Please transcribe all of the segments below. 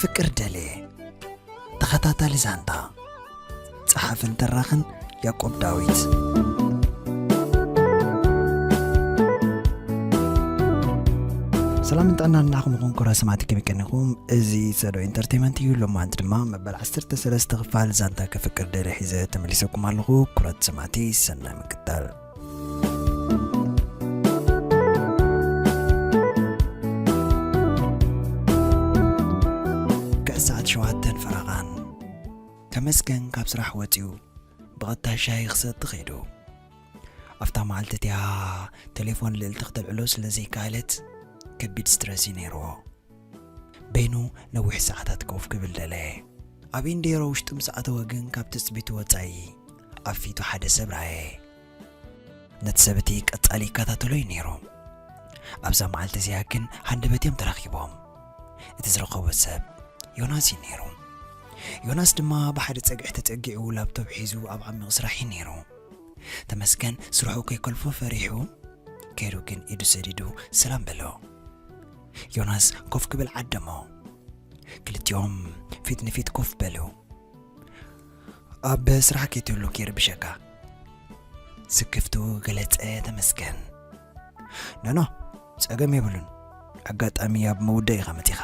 ፍቅር ደሌ። ተኸታታሊ ዛንታ፣ ጸሓፍን ተራኽን ያዕቆብ ዳዊት። ሰላምን ጥዕናን ንዓኹም ይኹን ክቡራት ሰማዕቲ፣ ከመይ ቀኒኹም? እዚ ሰዶ ኢንተርቴይመንት እዩ። ሎማዓንቲ ድማ መበል ዓሰርተ ሰለስተ ክፋል ዛንታ ከፍቅር ደሌ ሒዘ ተመሊሰኩም ኣለኹ። ክቡራት ሰማዕቲ፣ ሰናይ ምክታል። ክዕ ሰዓት ሸውዓተን ፈረቓን ተመስገን ካብ ስራሕ ወጺኡ ብቐጥታ ሻሂ ክሰቲ ከይዱ። ኣብታ መዓልቲ እቲኣ ቴሌፎን ልእልቲ ክተልዕሎ ስለ ዘይከኣለት ከቢድ ስትረስ እዩ ነይርዎ። በይኑ ነዊሕ ሰዓታት ኮፍ ክብል ደለየ። ኣብ ኢንዴሮ ውሽጢ ምስ ኣተወ ግን ካብ ትጽቢቱ ወጻኢ ኣብ ፊቱ ሓደ ሰብ ረኣየ። ነቲ ሰብ እቲ ቀጻሊ ይከታተሎ እዩ ነይሩ። ኣብዛ መዓልቲ እዚኣ ግን ሃንደበት እዮም ተራኺቦም። እቲ ዝረኸቦ ሰብ ዮናስ እዩ ነይሩ። ዮናስ ድማ ብሓደ ጸግዒ ተጸጊዑ ላፕቶፕ ሒዙ ኣብ ዓሚቕ ስራሕ እዩ ነይሩ። ተመስገን ስርሑ ከይከልፎ ፈሪሑ ከይዱ ግን ኢዱ ሰዲዱ ሰላም በሎ። ዮናስ ኮፍ ክብል ዓደሞ። ክልቲኦም ፊት ንፊት ኮፍ በሉ። ኣብ ስራሕ ከይትህሉ ከይርብሸካ። ስክፍቱ ገለጸ ተመስገን። ኖኖ፣ ጸገም የብሉን። ኣጋጣሚ ኣብ መውደእ ኢኻ መጺኻ።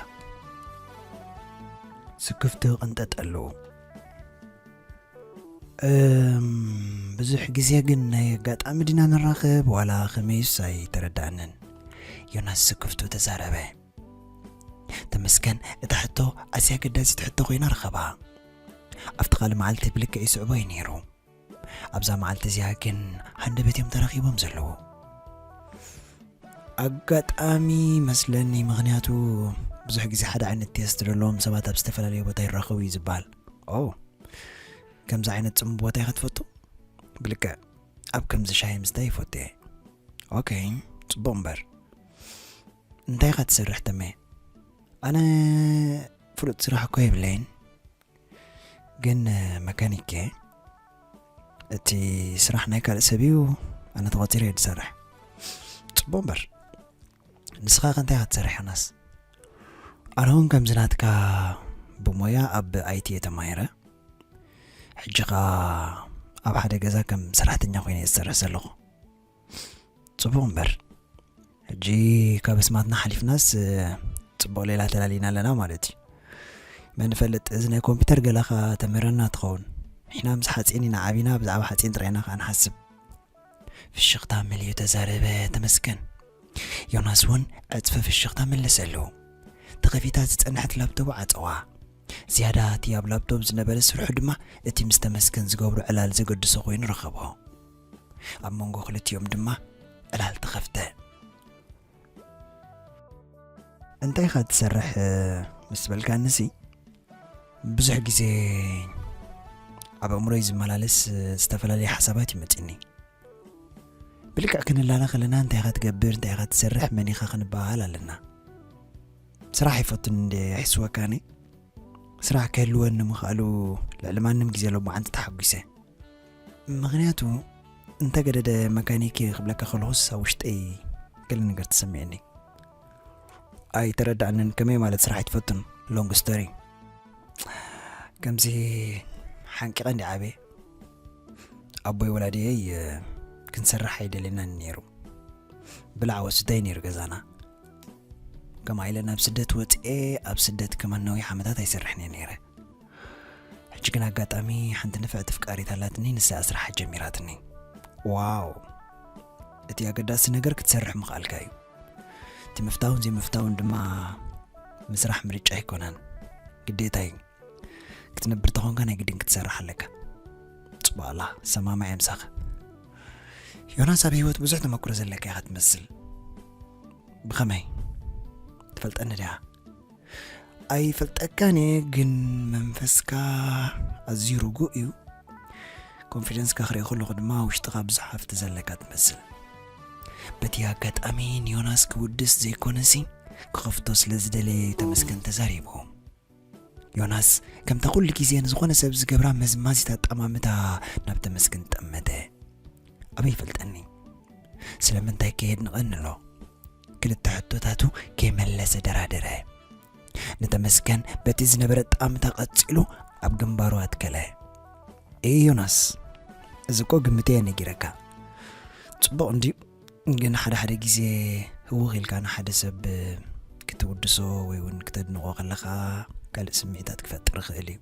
ስክፍቱ ቅንጠጠሉ። እም፣ ብዙሕ ግዜ ግን ናይ ኣጋጣሚ ዲና ንራኸብ ዋላ ከመይስ ኣይተረዳእንን። ዮናስ ስክፍቱ ተዛረበ። ተመስገን እታ ሕቶ ኣዝያ ኣገዳሲት ሕቶ ኮይና ረኸባ። ኣብቲ ካልእ መዓልቲ ብልክዕ ይስዕቦ እዩ ነይሩ። ኣብዛ መዓልቲ እዚኣ ግን ሃንደበት እዮም ተራኺቦም ዘለዉ። ኣጋጣሚ መስለኒ፣ ምኽንያቱ ብዙሕ ግዜ ሓደ ዓይነት ቴስት ዘለዎም ሰባት ኣብ ዝተፈላለየ ቦታ ይራኸቡ እዩ ዝበሃል። ኦ፣ ከምዚ ዓይነት ጽምው ቦታ ኢኻ ትፈቱ? ብልክዕ ኣብ ከምዚ ሻሂ ምስታይ ይፈቱ እየ። ኦኬ፣ ጽቡቕ እምበር። እንታይ ኢኻ ትሰርሕ ተሜ? ኣነ ፍሉጥ ስራሕ እኮ የብለይን፣ ግን መካኒክ እየ። እቲ ስራሕ ናይ ካልእ ሰብ እዩ፣ ኣነ ተቖጺረ እየ ዝሰርሕ። ጽቡቕ እምበር። ንስኻ ከ እንታይ ኢኻ ትሰርሕ ዮናስ? ኣነ እውን ከምዚ ናትካ ብሞያ ኣብ ኣይቲ እየ ተማሂረ። ሕጂ ኸኣ ኣብ ሓደ ገዛ ከም ሰራሕተኛ ኮይነ እየ ዝሰርሕ ዘለኹ። ጽቡቕ እምበር፣ ሕጂ ካብ ኣስማትና ሓሊፍናስ፣ ጽቡቕ ሌላ ተላሊና ኣለና ማለት እዩ። መን ይፈልጥ፣ እዚ ናይ ኮምፒውተር ገለ ኸኣ ተምህረና ትኸውን። ንሕና ምስ ሓጺን ኢና ዓቢና፣ ብዛዕባ ሓጺን ጥራይ ኢና ኸኣ ንሓስብ። ፍሽኽታ መሊኡ ተዛረበ ተመስገን። ዮናስ እውን ዕጽፈ ፍሽኽታ መለሰሉ። ተኸፊታ ዝጸንሐት ላፕቶፕ ዓጸዋ። ዝያዳ እቲ ኣብ ላፕቶፕ ዝነበረ ስርሑ ድማ እቲ ምስ ተመስገን ዝገብሮ ዕላል ዘገድሶ ኮይኑ ረኸቦ። ኣብ መንጎ ክልቲኦም ድማ ዕላል ተኸፍተ። እንታይ ኢኻ ትሰርሕ ምስ በልካንሲ፣ ብዙሕ ግዜ ኣብ ኣእምሮይ ዝመላለስ ዝተፈላለየ ሓሳባት ይመጽኒ። ብልክዕ ክንላለ ከለና እንታይ ኢኻ ትገብር፣ እንታይ ኢኻ ትሰርሕ፣ መን ኢኻ ክንበሃል ኣለና። ስራሕ ይፈቱን እንደ ይሕስወካኒ። ስራሕ ክህልወኒ ምኽኣሉ ልዕሊ ማንም ግዜ ሎማዓንቲ ተሓጒሰ። ምኽንያቱ እንተገደደ መካኒክ ክብለካ ከለኹስ ኣብ ውሽጠይ ገለ ነገር ተሰሚዕኒ። ኣይተረዳእንን። ከመይ ማለት ስራሕ ኣይትፈቱን? ሎንግ ስቶሪ። ከምዚ ሓንቂቐ እንዲ ዓበየ ኣቦይ ወላዲየይ ክንሰርሕ ኣይደልየናን ነይሩ። ብላዕ ወስደይ ነይሩ ገዛና። ከምኣ ኢለ ናብ ስደት ወፅኤ ኣብ ስደት ከማን ነዊሕ ዓመታት ኣይሰርሕን እየ ነይረ። ሕጂ ግን ኣጋጣሚ ሓንቲ ንፍዕቲ ፍቃሪት ኣላትኒ፣ ንሳ ስራሕ ጀሚራትኒ። ዋው! እቲ ኣገዳሲ ነገር ክትሰርሕ ምኽኣልካ እዩ። እቲ ምፍታውን ዘይምፍታውን ድማ ምስራሕ ምርጫ ኣይኮነን፣ ግዴታ እዩ። ክትነብር ተኾንካ ናይ ግድን ክትሰርሕ ኣለካ። ጽባላ ሰማማዕ ምሳኻ። ዮናስ፣ ኣብ ህይወት ብዙሕ ተመክሮ ዘለካ ኢኻ ትመስል። ብኸመይ? ትፈልጠኒ ዲኻ? ኣይፈልጠካን እየ፣ ግን መንፈስካ ኣዝዩ ርጉእ እዩ። ኮንፊደንስካ ክርኢ ከለኹ ድማ ውሽጥኻ ብዙሕ ሃፍቲ ዘለካ ትመስል። በቲ ኣጋጣሚ ንዮናስ ክውድስ ዘይኮነሲ ክኸፍቶ ስለ ዝደለየ ተመስገን ተዛሪቡ። ዮናስ ከምታ ኩሉ ግዜ ንዝኾነ ሰብ ዝገብራ መዝማዚት ኣጠማምታ ናብ ተመስገን ጠመተ። ኣበይ ይፈልጠኒ? ስለምንታይ ከየድንቐኒ ኣሎ? ክልተ ሕቶታቱ ከይመለሰ ደራደረ። ንተመስገን በቲ ዝነበረ ጣምታ ቀጺሉ ኣብ ግንባሩ ኣትከለ። "ኤ ዮናስ፣ እዚ እኮ ግምተየ ነጊረካ። ጽቡቕ እንድዩ፣ ግን ሓደ ሓደ ግዜ ህውኽ ኢልካ ንሓደ ሰብ ክትውድሶ ወይ እውን ክተድንቖ ከለኻ ካልእ ስምዒታት ክፈጥር ይኽእል እዩ።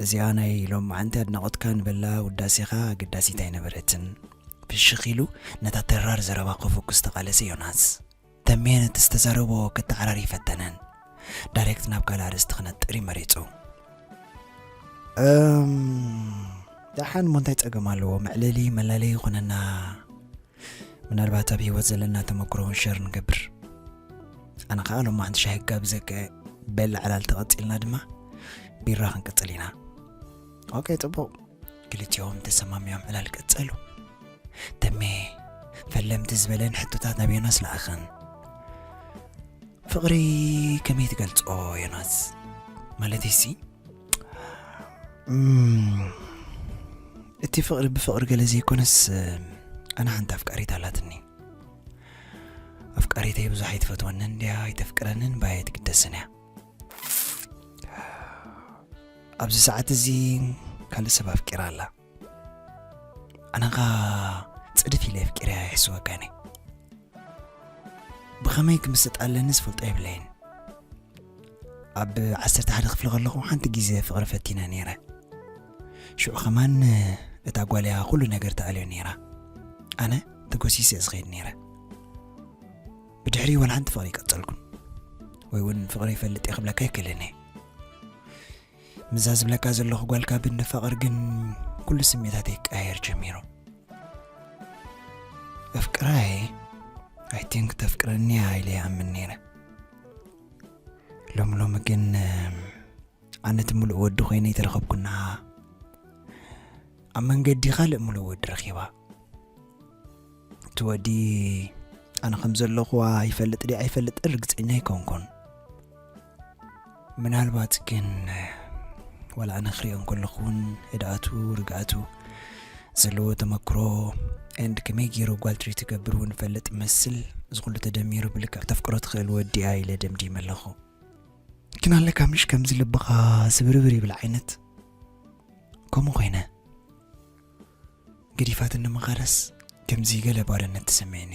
እዚኣ ናይ ሎማዓንቲ ኣድናቖትካ ንበላ ውዳሴኻ ኣገዳሲት ኣይነበረትን።" ፍሽኽ ኢሉ ነታ ተራር ዘረባ ከፈኩስ ተቓለሰ ዮናስ። ተሜ ነቲ ዝተዛረቦ ከተዓራሪ ፈተነን። ዳይሬክት ናብ ካልእ ኣርእስቲ ክነጥር እዩ መሪጹ። "እም፣ ደሓን እሞ እንታይ ጸገም ኣለዎ? መዕለሊ መላለዪ ይኾነና። ምናልባት ኣብ ህይወት ዘለና ተመክሮ እውን ሸር ንገብር። ኣነ ኸኣ ሎማዓንቲ ሻሂ ጋብዘከ፣ በል ዕላል ተቐጺልና ድማ ቢራ ክንቅጽል ኢና።" "ኦኬ፣ ጽቡቕ።" ክልቲኦም ተሰማሚዖም ዕላል ቀጸሉ። ተሜ ፈለምቲ ዝበለን ሕቶታት ናብ ዮናስ ለኣኸን። "ፍቕሪ ከመይ ትገልጾ ዮናስ? ማለተይሲ፣ እም፣ እቲ ፍቕሪ ብፍቕሪ ገለ ዘይኮነስ፣ ኣነ ሓንቲ ኣፍቃሪት ኣላትኒ። ኣፍቃሪተይ ብዙሕ ኣይትፈትወንን ድያ ኣይተፍቅረንን ባይ ኣይትግደስን እያ። ኣብዚ ሰዓት እዚ ካልእ ሰብ ኣፍቂራ ኣላ። ኣነ ኸኣ ጽድፍ ኢለ ኣፍቂረያ ይሕስወካኒ። ብኸመይ ክምስጥ ኣለኒ ዝፈልጦ የብለይን። ኣብ ዓሰርተ ሓደ ክፍሊ ከለኹ ሓንቲ ግዜ ፍቕሪ ፈቲነ ነይረ። ሽዑ ኸማን እታ ጓል እያ ኩሉ ነገር ተኣልዮ ነይራ። ኣነ ተጎሲሰ እየ ዝኸይድ ነይረ። ብድሕሪ ዋላ ሓንቲ ፍቕሪ ይቀጸልኩን። ወይ እውን ፍቕሪ ይፈልጥ እየ ክብለካ ኣይክእልን እየ። ምዛ ዝብለካ ዘለኹ ጓል ካብ ንፋቐር ግን ኩሉ ስሜታተይ ክቀያየር ጀሚሩ። ኣፍቅራይ፣ I think ተፍቅረኒ እያ ኢለ ይኣምን ነይረ። ሎሚ ሎሚ ግን፣ ኣነ እቲ ምሉእ ወዲ ኮይነ ኣይተረኸብኩና። ኣብ መንገዲ ካልእ ምሉእ ወዲ ረኺባ። እቲ ወዲ ኣነ ከም ዘለኹዋ ይፈልጥ ድዩ ኣይፈልጥን ርግጸኛ ኣይኮንኩን። ምናልባት ግን ዋላ ኣነ ክሪኦ እንከለኹ እውን ህድኣቱ፣ ርግኣቱ፣ ዘለዎ ተመክሮ ኤንድ ከመይ ገይሩ ጓል ትሪት ትገብር እውን ፈልጥ መስል፣ እዚ ኩሉ ተደሚሩ ብልክዕ ክተፍቅሮ ትኽእል ወዲ እያ ኢለ ደምዲመ ኣለኹ። ግን ኣለካ ምሽ ከምዚ ልብኻ ስብርብር ይብል ዓይነት ከምኡ ኮይነ ገዲፋትኒ ምኻዳስ ከምዚ ገለ ባዶነት ተሰሚዕኒ።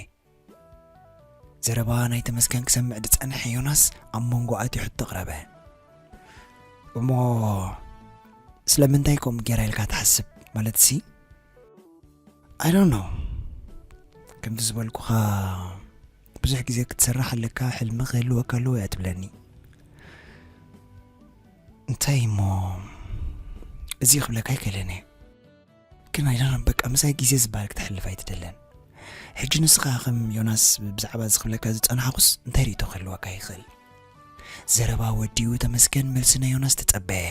ዘረባ ናይ ተመስገን ክሰምዕ ዝጸንሐ ዮናስ ኣብ መንጎ ኣትዩ ሕቶ ኣቕረበ። እሞ ስለምንታይ ከምኡ ጌራ ኢልካ ትሓስብ? ማለትሲ፣ I don't know። ከምቲ ዝበልኩኻ ብዙሕ ግዜ ክትሰርሕ ኣለካ፣ ሕልሚ ክህልወካ ኣለዎ እያ ትብለኒ። እንታይ እሞ እዚ ክብለካ ኣይክእልን እየ። ግን I don't know፣ በቃ ምሳይ ግዜ ዝበሃል ክተሕልፍ ኣይትደልን። ሕጂ ንስኻ ከም ዮናስ ብዛዕባ እዚ ክብለካ ዝጸናሕኩስ እንታይ ርእይቶ ክህልወካ ይኽእል? ዘረባ ወዲኡ ተመስገን መልሲ ናይ ዮናስ ተጸበየ።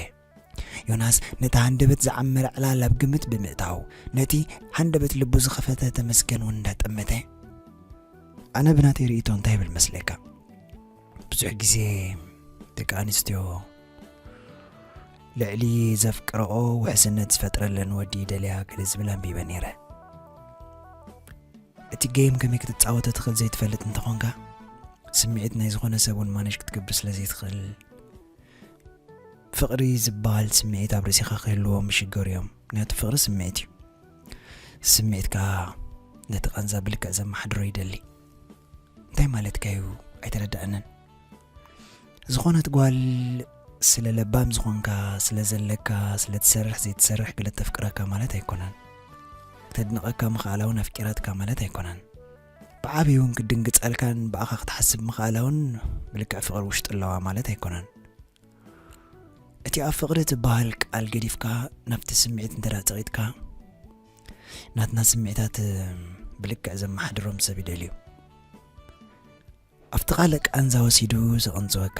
ዮናስ ነቲ ሃንደበት ዝዓመረ ዕላል ኣብ ግምት ብምእታው፣ ነቲ ሃንደበት ልቡ ዝኸፈተ ተመስገን እውን እንዳጠመተ፣ ኣነ ብናተይ ርእይቶ እንታይ ይብል መስለካ? ብዙሕ ግዜ ደቂ ኣንስትዮ ልዕሊ ዘፍቅረኦ ውሕስነት ዝፈጥረለን ወዲ ይደልያ ገለ ዝብል ኣንቢበ ነይረ። እቲ ጌም ከመይ ክትጻወቶ ትኽእል ዘይትፈልጥ እንተኾንካ፣ ስምዒት ናይ ዝኾነ ሰብ እውን ማኔጅ ክትገብር ስለ ዘይትኽእል፣ ፍቕሪ ዝበሃል ስምዒት ኣብ ርእሲኻ ክህልዎ ምሽገር እዮም። ምክንያቱ ፍቕሪ ስምዒት እዩ። ስምዒት ከኣ ነቲ ቃንዛ ብልክዕ ዘመሓድሮ ይደሊ። እንታይ ማለትካ እዩ? ኣይተረዳእንን። ዝኾነት ጓል ስለ ለባም ዝኾንካ፣ ስለ ዘለካ፣ ስለ ትሰርሕ ዘይትሰርሕ ገለ ተፍቅረካ ማለት ኣይኮነን። ክተድንቐካ ምኽኣላ እውን ኣፍቂራትካ ማለት ኣይኮነን። ብዓብዩ እውን ክትድንግጸልካን ብኣኻ ክትሓስብ ምኽኣላ እውን ብልክዕ ፍቕሪ ውሽጢ ኣለዋ ማለት ኣይኮነን። እቲ ኣብ ፍቕሪ ትበሃል ቃል ገዲፍካ ናብቲ ስምዒት እንተ ደኣ ጸቒጥካ፣ ናትና ስምዒታት ብልክዕ ዘመሓድሮም ሰብ ይደልዩ። ኣብቲ ካልእ ቃንዛ ወሲዱ ዘቐንጽወካ፣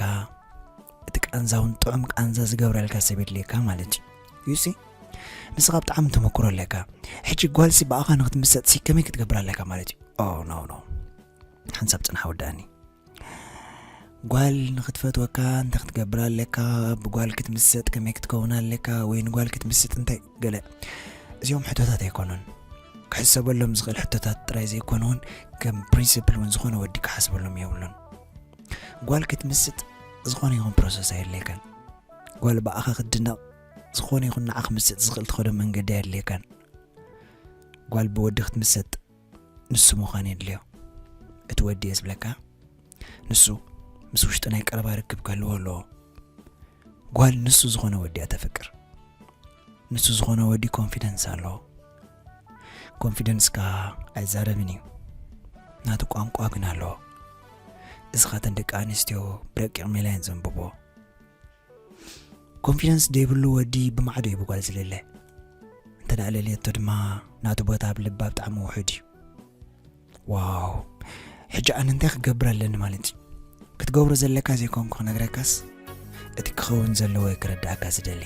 እቲ ቃንዛ እውን ጥዑም ቃንዛ ዝገብረልካ ሰብ የድልየካ ማለት እዩ። You see? ንስኻ ብጣዕሚ ተመክሮ ኣለካ። ሕጂ ጓልሲ ብኣኻ ንክትምሰጥሲ ከመይ ክትገብር ኣለካ ማለት እዩ? Oh, no, no። ሓንሳብ ጽንሓ ወዳእኒ። ጓል ንክትፈትወካ እንታይ ክትገብር ኣለካ? ብጓል ክትምሰጥ ከመይ ክትከውን ኣለካ? ወይ ንጓል ክትምስጥ እንታይ ገለ? እዚኦም ሕቶታት ኣይኮኑን። ክሕሰበሎም ዝኽእል ሕቶታት ጥራይ ዘይኮኑ እውን ከም ፕሪንሲፕል እውን ዝኾነ ወዲ ክሓስበሎም የብሉን። ጓል ክትምስጥ ዝኾነ ይኹን ፕሮሰስ ኣየድልየካን። ጓል ብኣኻ ክትድነቕ ዝኾነ ይኹን ንዓ ክምስጥ ዝኽእል ትኸዶ መንገዲ ኣየድልየካን። ጓል ብወዲ ክትምሰጥ ንሱ ምዃን የድልዮ። እቲ ወዲ እየ ዝብለካ፣ ንሱ ምስ ውሽጢ ናይ ቀረባ ርክብ ክህልዎ ኣለዎ። ጓል ንሱ ዝኾነ ወዲ እያ ተፍቅር። ንሱ ዝኾነ ወዲ ኮንፊደንስ ኣለዎ። ኮንፊደንስካ ኣይዛረብን እዩ፣ ናቱ ቋንቋ ግን ኣለዎ። እዚ ኻተን ደቂ ኣንስትዮ ብረቂቕ ሜላ እየን ዘንብቦ። ኮንፊደንስ ዘይብሉ ወዲ ብማዕዶ እዩ ብጓል ዝልለ። እንተ ደኣ ለልየቶ ድማ ናቱ ቦታ ኣብ ልባ ብጣዕሚ ውሑድ እዩ። ዋው፣ ሕጂ ኣነ እንታይ ክገብር ኣለኒ ማለት እዩ? ክትገብሮ ዘለካ ዘይኮንኩ ክነግረካስ፣ እቲ ክኸውን ዘለዎ እየ ክረዳእካ ዝደሊ።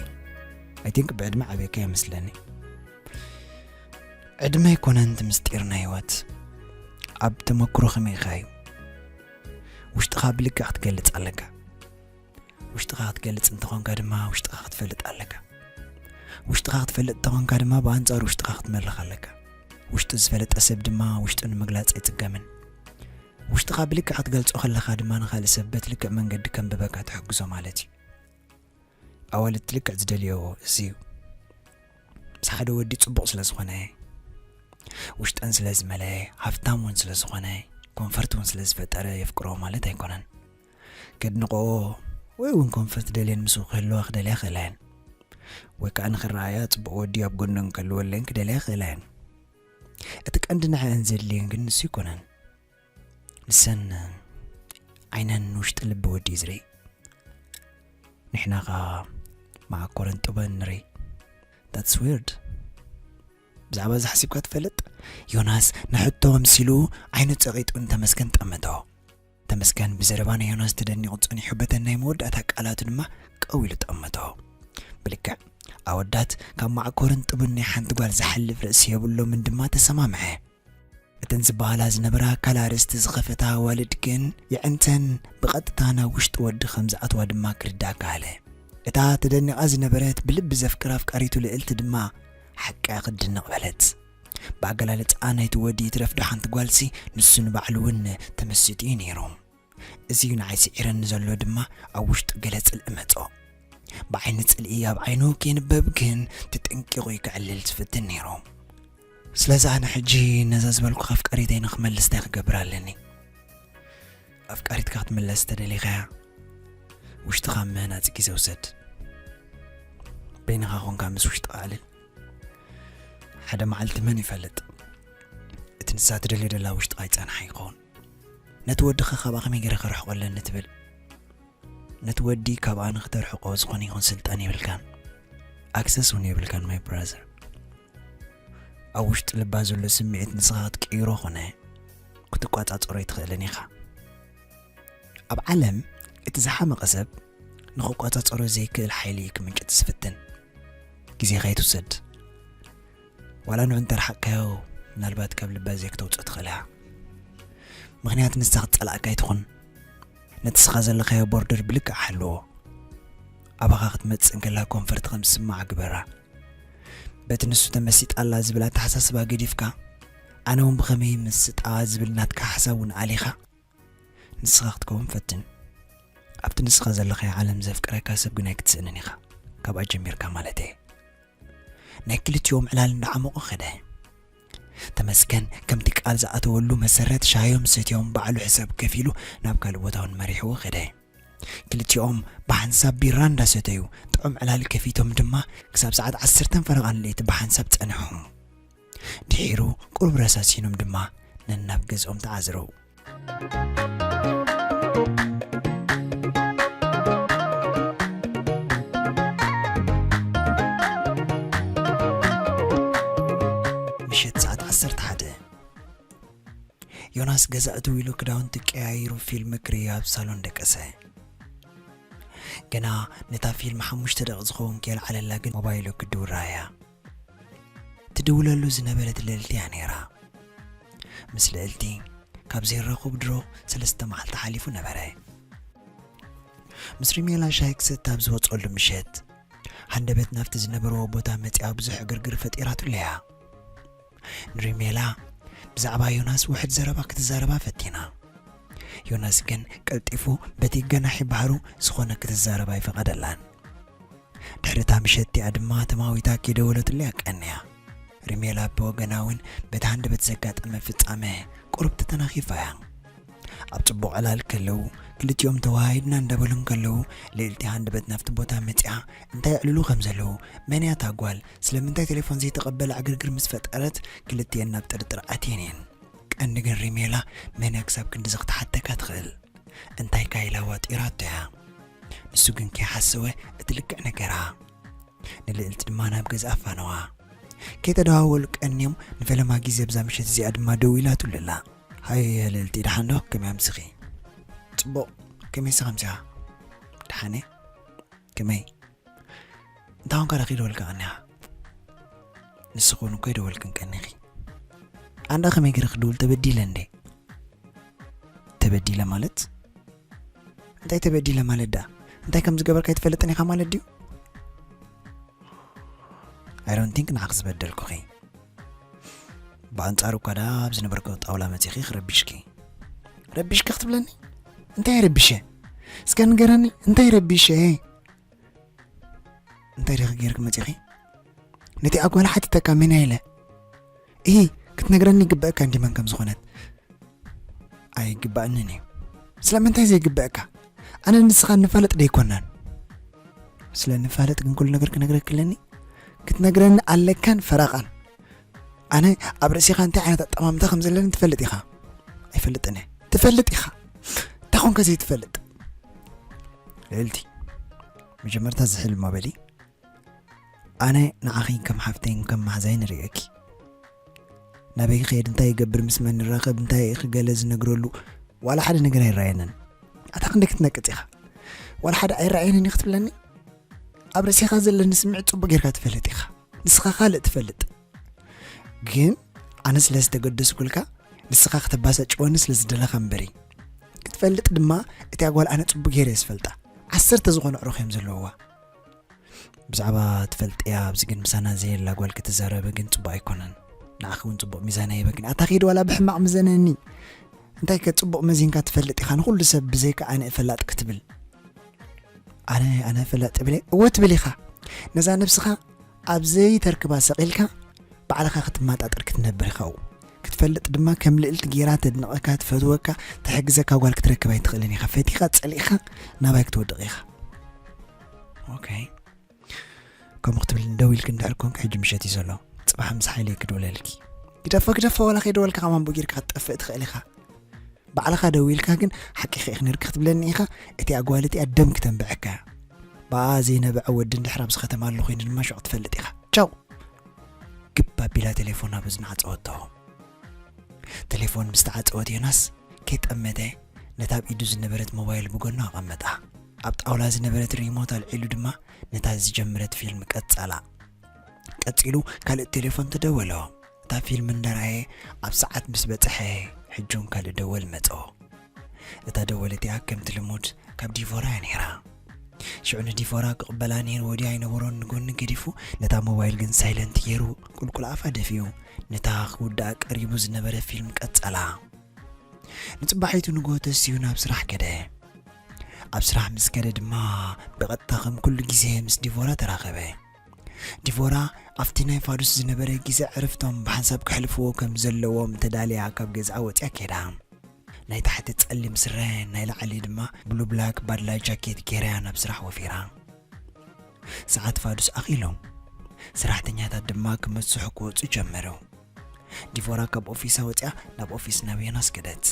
ኣይ ቲንክ ብዕድመ ዓብየካ ይመስለኒ። ዕድመ ኣይኮነን እቲ ምስጢር ናይ ህይወት፣ ኣብ ተመክሮ ከመይ ኢኻ እዩ። ውሽጥኻ ብልክዕ ክትገልጽ ኣለካ። ውሽጥኻ ክትገልጽ እንተኾንካ ድማ ውሽጥኻ ክትፈልጥ ኣለካ። ውሽጥኻ ክትፈልጥ እንተኾንካ ድማ ብኣንጻሩ ውሽጥኻ ክትመርኽ ኣለካ። ውሽጡ ዝፈለጠ ሰብ ድማ ውሽጡ ንምግላጽ ኣይጽገምን። ውሽጥኻ ብልክዕ ክትገልጾ ከለኻ ድማ ንኻልእ ሰብ በቲ ልክዕ መንገዲ ከንብበካ ትሕግዞ ማለት እዩ። ኣዋልድ ልክዕ ዝደልዮ እዚ እዩ። ምስ ሓደ ወዲ ጽቡቕ ስለ ዝኾነ፣ ውሽጠን ስለ ዝመለየ፣ ሃፍታም እውን ስለ ዝኾነ፣ ኮንፈርት እውን ስለ ዝፈጠረ የፍቅሮ ማለት ኣይኮነን። ከድንቆ ወይ እውን ኮንፈርት ደልየን ምስኡ ክህልዋ ክደልያ ክእላ እየን። ወይ ከዓ ንኽረኣያ ጽቡቕ ወዲ ኣብ ጎነን ክህልወለን ክደልያ ክእላ እየን። እቲ ቀንዲ ንዕአን ዘድልየን ግን ንሱ ኣይኮነን። ንሰን ዓይነን ንውሽጢ ልቢ ወዲ እዩ ዝርኢ። ንሕና ኸኣ መዓኮረን ጥበን ንርኢ። That's weird። ብዛዕባ እዚ ሓሲብካ ትፈልጥ? ዮናስ ንሕቶ ኣምሲሉ ዓይኑ ጸቒጡ ንተመስገን ጠመቶ። ተመስገን ብዘረባ ናይ ዮናስ ተደኒቑ ጸኒሑ በተን ናይ መወዳእታ ቃላቱ ድማ ቀው ኢሉ ጠመቶ። ብልክዕ ኣወዳት ካብ መዓኮርን ጥቡን ናይ ሓንቲ ጓል ዝሓልፍ ርእሲ የብሎምን ድማ ተሰማምዐ። እተን ዝበሃላ ዝነበራ ካልእ ኣርእስቲ ዝኸፈታ ኣዋልድ ግን የዕንተን ብቐጥታ ናብ ውሽጢ ወዲ ከም ዝኣትዋ ድማ ክርዳእ ከኣለ። እታ ተደኒቓ ዝነበረት ብልቢ ዘፍቅራ ኣፍቃሪቱ ልእልቲ ድማ ሓቃ ክትድነቕ በለት። ብኣገላልጻኣ ናይቲ ወዲ ይትረፍ ዶ ሓንቲ ጓልሲ ንሱ ንባዕሉ እውን ተመሲጡ እዩ ነይሩ። እዚ እዩ ንዓይ ስዒረኒ ዘሎ ድማ ኣብ ውሽጡ ገለ ጽልኢ መጾ። ብዓይኒ ጽልኢ ኣብ ዓይኑ ከይንበብ ግን ተጠንቂቑ እዩ ከዕልል ዝፍትን ነይሩ። ስለዚ ኣነ ሕጂ ነዛ ዝበልኩኻ ኣፍቃሪተይ ንኽመልስ እንታይ ክገብር ኣለኒ? ኣፍቃሪትካ ክትምለስ ተደሊኻያ ውሽጥኻ ምህናጽ ግዜ ውሰድ። በይንኻ ኾንካ ምስ ውሽጥኻ ኣዕልል። ሓደ መዓልቲ መን ይፈልጥ እቲ ንሳ ትደልዮ ደላ ውሽጥኻ ይጸንሓ ይኸውን። ነቲ ወድኻ ካብኣ ከመይ ገይረ ከርሕቆ ኣለኒ ትብል? ነቲ ወዲ ካብኣ ንኽተርሕቆ ዝኾነ ይኹን ስልጣን የብልካን። ኣክሰስ እውን የብልካን my brother። ኣብ ውሽጢ ልባ ዘሎ ስምዒት ንስኻ ክትቅይሮ ኾነ ክትቋጻጸሮ ኣይትኽእልን ኢኻ። ኣብ ዓለም እቲ ዝሓመቐ ሰብ ንኽቋጻጸሮ ዘይክእል ሓይሊ እዩ ክምንጭት ዝፍትን። ግዜኻ ኣይትውሰድ። ዋላ ንዑ እንተርሓቅካዮ ምናልባት ካብ ልባ ዘይክተውፅኦ ትኽእል እያ። ምኽንያት ንሳ ክትፀላእካ ኣይትኹን። ነቲ ስኻ ዘለኻዮ ቦርደር ብልክዕ ሓልዎ። ኣባኻ ክትመጽእ እንከላ ኮንፈርት ከም ዝስምዓ ግበራ። በቲ ንሱ ተመሲጣ ኣላ ዝብል ኣተሓሳስባ ገዲፍካ ኣነ እውን ብኸመይ ምስጣ ዝብል ናትካ ሓሳብ እውን ኣሊኻ ንስኻ ክትከውን ፈትን። ኣብቲ ንስኻ ዘለኻዮ ዓለም ዘፍቅረካ ሰብ ግን ኣይክትስእንን ኢኻ። ካብኣ ጀሚርካ ማለት እየ። ናይ ክልቲኦም ዕላል እንዳዓመቑ ኸደ። ተመስገን ከምቲ ቃል ዝኣተወሉ መሰረት ሻዮም ሰትዮም ባዕሉ ሕሰብ ከፊሉ ናብ ካልእ ቦታ እውን መሪሕዎ ኸደ። ክልቲኦም ብሓንሳብ ቢራ እንዳሰተዩ ጥዑም ዕላል ከፊቶም ድማ ክሳብ ሰዓት ዓሰርተን ፈረቓን ለይቲ ብሓንሳብ ጸንሑ። ድሒሩ ቁሩብ ረሳሲኖም ድማ ነናብ ገዝኦም ተዓዝረው። ምሸት ሰዓት ዓሰርተ ሓደ ዮናስ ገዛ እትው ኢሉ ክዳውንቲ ቀያይሩ ፊልም ክርኢ ኣብ ሳሎን ደቀሰ። ገና ነታ ፊልም ሓሙሽተ ደቂቕ ዝኸውን ከየልዓለላ ግን ሞባይሉ ክድውራ እያ። ትድውለሉ ዝነበረት ልእልቲ እያ ነይራ። ምስ ልእልቲ ካብ ዘይራኸቡ ድሮ ሰለስተ መዓልቲ ሓሊፉ ነበረ። ምስ ሪሜላ ሻሂ ክሰቲ ኣብ ዝወጸሉ ምሸት ሃንደበት ናብቲ ዝነበርዎ ቦታ መጺኣ ብዙሕ ዕግርግር ፈጢራትሉ እያ። ንሪሜላ ብዛዕባ ዮናስ ውሕድ ዘረባ ክትዛረባ ፈቲና። ዮናስ ግን ቀልጢፉ በቲ ገናሒ ባህሩ ዝኾነ ክትዛረብ ኣይፈቐደላን። ድሕሪ እታ ምሸት እቲኣ ድማ ተማዊታ ከይደወለትሉ እያ ቀንያ። ሪሜላ ብወገና እውን በቲ ሃንደበት ዘጋጠመ ፍጻመ ቁሩብ ተተናኺፋ እያ። ኣብ ጽቡቕ ዕላል ከለዉ፣ ክልቲኦም ተወሃሂድና እንዳበሉ እንከለዉ፣ ልዕልቲ ሃንደበት ናብቲ ቦታ መጺኣ እንታይ የዕልሉ ከም ዘለዉ፣ መን እያ እታ ጓል፣ ስለምንታይ ቴሌፎን ዘይተቐበለ ዕግርግር ምስ ፈጠረት፣ ክልቲኤን ናብ ጥርጥር ኣትየን እየን። ቀንዲ ግን ሪሜላ መን እያ ክሳብ ክንድዚ ክትሓተካ ትኽእል? እንታይ ካይላ ዋጢራቶ እያ። ንሱ ግን ከይሓሰወ እቲ ልክዕ ነገራ። ንልዕልቲ ድማ ናብ ገዛ ኣፋነዋ። ከይተደዋወሉ ቀንዮም ንፈለማ ግዜ ኣብዛ ምሸት እዚኣ ድማ ደዊላትሉ ኣላ። ሃይ ልዕልቲ፣ ደሓን ዶ? ከመይ ኣምስኺ? ጽቡቕ። ከመይ ስኻ ኣምሲኻ? ደሓን እየ። ከመይ? እንታይ ኾንካ ዳ ከይደወልካ ቀኒኻ? ንስኺ እውን እኮ ኣይደወልክን ቀኒኺ። ኣንዳ ከመይ ገይረ ክድውል? ተበዲለ እንዴ? ተበዲለ ማለት? እንታይ ተበዲለ ማለት ደኣ? እንታይ ከም ዝገበርካ ኣይትፈልጥን ኢኻ ማለት ድዩ? I don't think ንዓኺ ዝበደልኩኺ። ብኣንጻሩ እኳ ደኣ ኣብ ዝነበርክዮ ጣውላ መጺኺ ክረብሽኪ። ረቢሽኪ ክትብለኒ? እንታይ ረቢሸ? እስከ ንገረኒ፣ እንታይ ረቢሸ? እንታይ ዲኺ ገይርኪ መጺኺ? ነቲ ኣጓላ ሓቲተካ መን እያ ኢለ? እሂ፣ ክትነግረኒ ይግበኣካ እንዲ መን ከም ዝኾነት። ኣይግባኣንን እዩ። ስለምንታይ ዘይግበኣካ? ኣነ ንስኻ ንፋለጥ ዶ ኣይኮናን? ስለ ንፋለጥ ግን ኩሉ ነገር ክነግረኪ ኣለኒ? ክትነግረኒ ኣለካን ፈረቓን። ኣነ ኣብ ርእሲኻ እንታይ ዓይነት ኣጠማምታ ከም ዘለኒ ትፈልጥ ኢኻ። ኣይፈልጥን እየ። ትፈልጥ ኢኻ። እንታይ ኾንካ ዘይትፈልጥ? ልዕልቲ፣ መጀመርታ ዝሕል እሞ በሊ። ኣነ ንዓኺ ከም ሓፍተይን ከም መሓዛይን ንርእየኪ። ናበይ ክኸይድ፣ እንታይ ይገብር፣ ምስ መን ንራኸብ፣ እንታይ ኢኺ ገለ ዝነግረሉ ዋላ ሓደ ነገር ኣይረኣየንን። ኣታ ክንደይ ክትነቅጽ ኢኻ? ዋላ ሓደ ኣይረኣየንን እዩ ክትብለኒ? ኣብ ርእሲኻ ዘለኒ ስምዒት ጽቡቕ ጌርካ ትፈልጥ ኢኻ። ንስኻ ካልእ ትፈልጥ። ግን ኣነ ስለ ዝተገደስኩልካ፣ ንስኻ ከተባሳጭወኒ ስለ ዝደለኻ እምበሪ። ክትፈልጥ ድማ፣ እቲኣ ጓል ኣነ ጽቡቕ ጌረ እየ ዝፈልጣ። ዓሰርተ ዝኾኑ ኣዕሩኽ እዮም ዘለውዋ። ብዛዕባ ትፈልጥያ ኣብዚ ግን ምሳና ዘየላ ጓል ክትዛረቢ ግን ጽቡቕ ኣይኮነን። ንዓኺ እውን ጽቡቕ ሚዛን ኣይበክን። ኣታ ኺድ ዋላ ብሕማቕ ምዘነኒ። እንታይ ከ ጽቡቕ መዚንካ ትፈልጥ ኢኻ ንኹሉ ሰብ ብዘይካ ኣነ እፈላጥ ክትብል? ኣነ፣ ኣነ እፈላጥ ትብል እየ? እወ ትብል ኢኻ። ነዛ ነብስኻ ኣብ ዘይተርክባ ሰቒልካ ባዕልኻ ክትመጣጠር ክትነብር ኢኻ። ክትፈልጥ ድማ ከም ልዕልቲ ጌራ ተድንቐካ፣ ትፈትወካ፣ ትሕግዘካ ጓል ክትረክብ ኣይትኽእልን ኢኻ። ፈቲኻ፣ ጸሊእኻ ናባይ ክትወድቕ ኢኻ። ኦኬ። ከምኡ ክትብል ደው ኢልኪ እንድሕር ኮንኪ፣ ሕጂ ምሸት እዩ ዘሎ። ጽባሕ ምስ ሓይለይ ክድውለልኪ። ግደፎ፣ ግደፎ፣ ዋላ ከይደወልካ ከማን ብኡ ጌርካ ክትጠፍእ ትኽእል ኢኻ። ባዕልኻ ደው ኢልካ ግን ሓቂኺ ኢኺ ነይርኪ ክትብለኒ ኢኻ። እቲኣ ጓል እቲኣ ደም ክተንብዐካ እያ። ብኣ ዘይነበዐ ወዲ እንድሕር ኣብዚ ከተማ ኣሎ ኮይኑ ድማ ሽዑ ክትፈልጥ ኢኻ። ቻው! ግብ ኣቢላ ቴሌፎን ኣብ እዝና ዓጸወቶ። ቴሌፎን ምስ ተዓጸወት ዮናስ ከይጠመተ ነታ ኣብ ኢዱ ዝነበረት ሞባይል ብጎኑ ኣቐመጣ። ኣብ ጣውላ ዝነበረት ሪሞት ኣልዒሉ ድማ ነታ ዝጀመረት ፊልም ቀጸላ። ቀጺሉ ካልእ ቴሌፎን ተደወሎ። እታ ፊልም እንዳረኣየ ኣብ ሰዓት ምስ በጽሐ ሕጂ እውን ካልእ ደወል መጾ። እታ ደወል እቲኣ ከምቲ ልሙድ ካብ ዲቮራ እያ ነይራ። ሽዑ ንዲቮራ ክቕበላ ነይሩ ወዲ ኣይነበሮን ንጎኒ ገዲፉ ነታ ሞባይል ግን ሳይለንት ገይሩ ቁልቁል ኣፋ ደፊኡ ነታ ክውዳኣ ቀሪቡ ዝነበረ ፊልም ቀጸላ። ንጽባሒቱ ንግሆ ተሲኡ ናብ ስራሕ ከደ። ኣብ ስራሕ ምስ ከደ ድማ ብቐጥታ ከም ኩሉ ግዜ ምስ ዲቮራ ተራኸበ። ዲቮራ ኣብቲ ናይ ፋዱስ ዝነበረ ግዜ ዕረፍቶም ብሓንሳብ ከሕልፍዎ ከም ዘለዎም ተዳልያ ካብ ገዝኣ ወጽያ ከይዳ። ናይ ታሕቲ ጸሊም ስረ ናይ ላዕሊ ድማ ብሉ ብላክ ባድላ ጃኬት ገይራ ናብ ስራሕ ወፊራ። ሰዓት ፋዱስ ኣኺሉ። ሰራሕተኛታት ድማ ክመስሑ ክወጹ ጀመሩ። ዲቮራ ካብ ኦፊሳ ወጽያ ናብ ኦፊስ ናብ ዮናስ ከደት።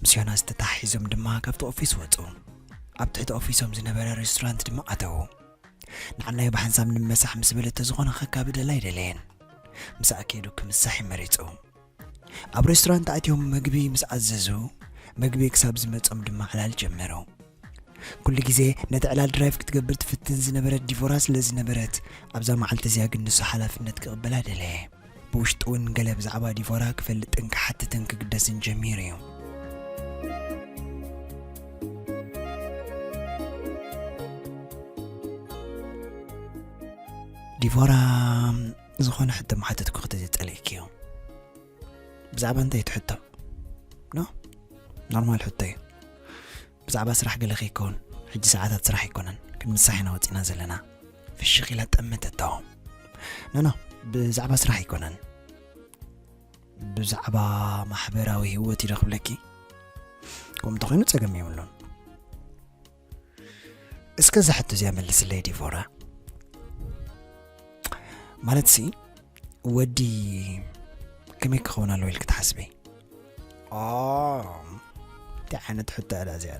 ምስ ዮናስ ተተሓሒዞም ድማ ካብቲ ኦፊስ ወጹ። ኣብ ትሕቲ ኦፊሶም ዝነበረ ሬስቶራንት ድማ ኣተዉ። ንዓናይ ብሓንሳብ ንመሳሕ ምስ በለት ዝኾነ ከካብደላ ኣይደለየን። ምሳኣ ከይዱ ክምሳሕ እዩ መሪጹ። ኣብ ሬስቶራንት ኣትዮም መግቢ ምስ ኣዘዙ፣ መግቢ ክሳብ ዝመጾም ድማ ዕላል ጀመሩ። ኩሉ ግዜ ነቲ ዕላል ድራይቭ ክትገብር ትፍትን ዝነበረት ዲቮራ ስለ ዝነበረት፣ ኣብዛ መዓልቲ እዚኣ ግን ንሱ ሓላፍነት ክቕበላ ደለየ። ብውሽጡ እውን ገለ ብዛዕባ ዲቮራ ክፈልጥን ክሓትትን ክግደስን ጀሚሩ እዩ። ዲቮራ፣ ዝኾነ ሕቶ ምሓተትኩ ክትጸሊእኪ እዩ። ብዛዕባ እንታይ ትሕቶ? ኖ? ኖርማል ሕቶ እዩ። ብዛዕባ ስራሕ ገለ ከይከውን፣ ሕጂ ሰዓታት ስራሕ ኣይኮነን፣ ክንምሳሕ ኢና ወፂና ዘለና። ፍሽኽ ኢላ ጠመተቶ። ኖኖ፣ ብዛዕባ ስራሕ ኣይኮነን፣ ብዛዕባ ማሕበራዊ ህይወት እዩ ዶ ክብለኪ? ከምኡ እንተኾይኑ ጸገም የብሉን። እስከ እዛ ሕቶ እዚኣ መልስለይ ዲቮራ። ማለትሲ ወዲ ከመይ ክኸውን ኣለዎ ኢልኪ ትሓስቢ? እንታይ ዓይነት ሕቶ እያ እዚኣ?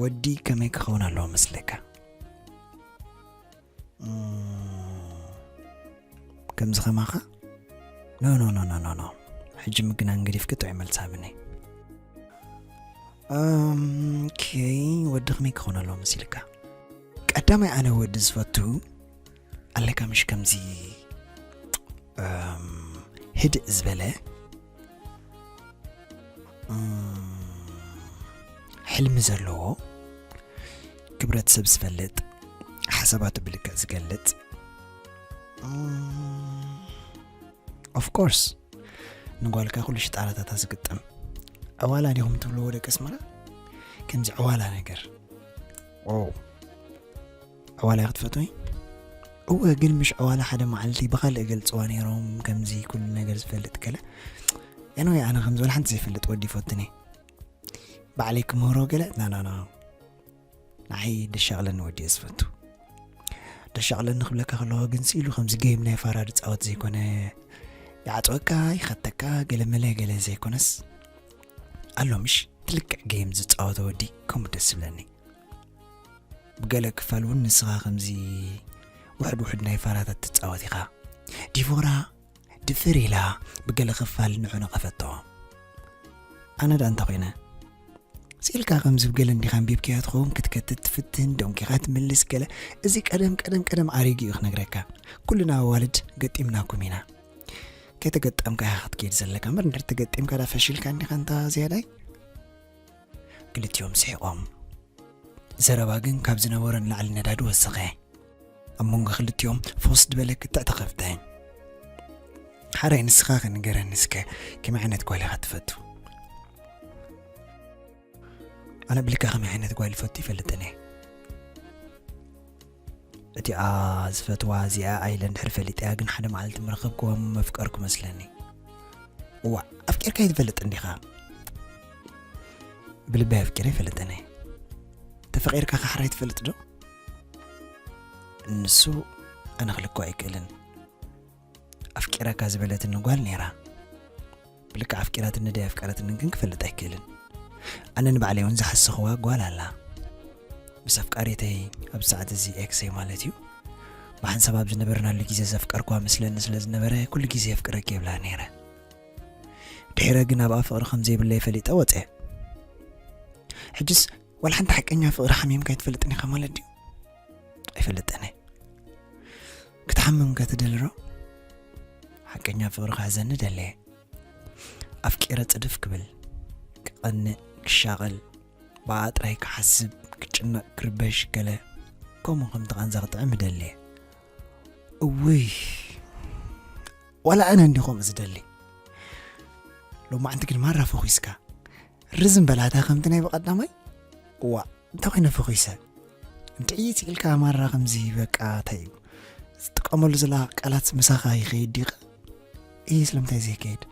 ወዲ ከመይ ክኸውን ኣለዎ መስለካ? ከምዚ ከማኻ? ኖ ኖ ኖ ኖ ኖ ኖ። ሕጂ ምግናን ገዲፍኪ ጥዑይ መልሲ ሃብኒ። ኦኬ፣ ወዲ ከመይ ክኾን ኣለዎ መሲልካ? ቀዳማይ ኣነ ወዲ ዝፈቱ ኣለካ ምሽ ከምዚ ህድእ ዝበለ ሕልሚ ዘለዎ፣ ክብረት ሰብ ዝፈልጥ፣ ሓሳባቱ ብልክዕ ዝገልጽ፣ ኦፍኮርስ ንጓልካ ኩሉ ሽጣራታታ ዝግጥም። ዕዋላ ዲኹም ትብልዎ ደቂ ኣስመራ? ከምዚ ዕዋላ ነገር። ዕዋላ ክትፈትዊ? እወ፣ ግን ምሽ ዕዋላ ሓደ መዓልቲ ብኻልእ ገልጽዋ ነይሮም፣ ከምዚ ኩሉ ነገር ዝፈልጥ ገለ። ኤንወይ፣ ኣነ ከምዚ ወላ ሓንቲ ዘይፈልጥ ወዲ ይፈትኒ። ባዕለይ ክምህሮ ገለ ናናና ንዓይ ደሻቕለኒ ወዲ እየ ዝፈቱ። ደሻቕለኒ ክብለካ ከለኹ ግን ስኢሉ ከምዚ ጌም ናይ ፋራ ዝፃወት ዘይኮነ፣ ይዓፅወካ፣ ይኸተካ፣ ገለ መለ ገለ ዘይኮነስ ኣሎ ምሽ ትልክዕ ጌም ዝፃወተ ወዲ ከምኡ ደስ ዝብለኒ። ብገለ ክፋል እውን ንስኻ ከምዚ ውሕድ ውሕድ ናይ ፋራታት ትፃወት ኢኻ። ዲቮራ ድፍር ኢላ ብገለ ክፋል ንዑ ነቐፈቶ። ኣነ ደኣ እንተ ኮይነ ስኢልካ ከምዚ ብገለ እንዲኻ ኣንቢብካዮ ትኸውን ክትከትት ትፍትን ደንኪኻ ትምልስ ገለ። እዚ ቀደም ቀደም ቀደም ኣሪጉ እዩ ክነግረካ። ኩልና ኣዋልድ ገጢምናኩም ኢና። ከይተገጠምካ ኢኻ ክትከይድ ዘለካ እምበር እንድሕር ተገጢምካ ዳ ፈሽልካ እንዲኻ እንታ ዝያዳይ። ክልቲኦም ስሒቖም። ዘረባ ግን ካብ ዝነበሮ ንላዕሊ ነዳዲ ወሰኸ። ኣብ መንጎ ክልቲኦም ፈውስ ዝበለ ክትዕ ተኸፍተ። ሓራይ ንስኻ ከ ንገረኒ እስከ፣ ከመይ ዓይነት ጓል ኢኻ ትፈቱ? ኣነ ብልካ ከመይ ዓይነት ጓል ይፈቱ ይፈልጥን እየ። እቲኣ ዝፈትዋ እዚኣ ኣይለ እንድሕር ፈሊጠያ ግን ሓደ መዓልቲ ምረኸብክዎም መፍቀርኩ መስለኒ። እዋ፣ ኣፍቂርካ ይትፈልጥ እንዲኻ? ብልበይ ኣፍቂረ ይፈልጥን እየ። ተፈቂርካ ከ ሓራይ ትፈልጥ ዶ? ንሱ ኣነ ክልኮ ኣይክእልን። ኣፍቂረካ ዝበለትኒ ጓል ነይራ። ብልክዕ ኣፍቂራትኒ ደይ ኣፍቀረትኒ ግን ክፈልጥ ኣይክእልን። ኣነ ንባዕለይ እውን ዝሓሰኽዋ ጓል ኣላ። ምስ ኣፍቃሪተይ ኣብ ሰዓት እዚ ኤክሰይ ማለት እዩ። ብሓንሳብ ኣብ ዝነበርናሉ ግዜ ዘፍቀርኳ ምስለኒ ስለ ዝነበረ ኩሉ ግዜ የፍቅረኪ የብላ ነይረ። ድሒረ ግን ኣብኣ ፍቕሪ ከም ዘይብለይ ፈሊጠ ወፀ። ሕጅስ ዋላ ሓንቲ ሓቀኛ ፍቕሪ ሓሚምካ ኣይትፈልጥን ኢኻ ማለት ድዩ? ኣይፈልጥን እየ። ክትሓምም ከ ትደሊ ዶ? ሓቀኛ ፍቕሪ ክሕዘኒ ደለየ። ኣፍቂረ ጽድፍ ክብል፣ ክቐንእ፣ ክሻቐል፣ ብኣ ጥራይ ክሓስብ፣ ክጭነቕ፣ ክርበሽ ገለ ከምኡ ከምቲ ቃንዛ ክጥዕም እደሊ እየ። እውይ፣ ዋላ ኣነ እንዲ ከምኡ ዝደሊ። ሎማዕንቲ ግን ማራ ፈኺስካ። ርዝም በላታ ከምቲ ናይ ብቐዳማይ። እዋ፣ እንታይ ኮይነ ፈኺሰ? እንድዒ ስኢልካ ማራ ከምዚ በቃ እንታይ እዩ? ዝጥቀመሉ ዘላ ቃላት ምሳኻ ይኸይድ ድዩ? እይ ስለምንታይ ዘይከይድ?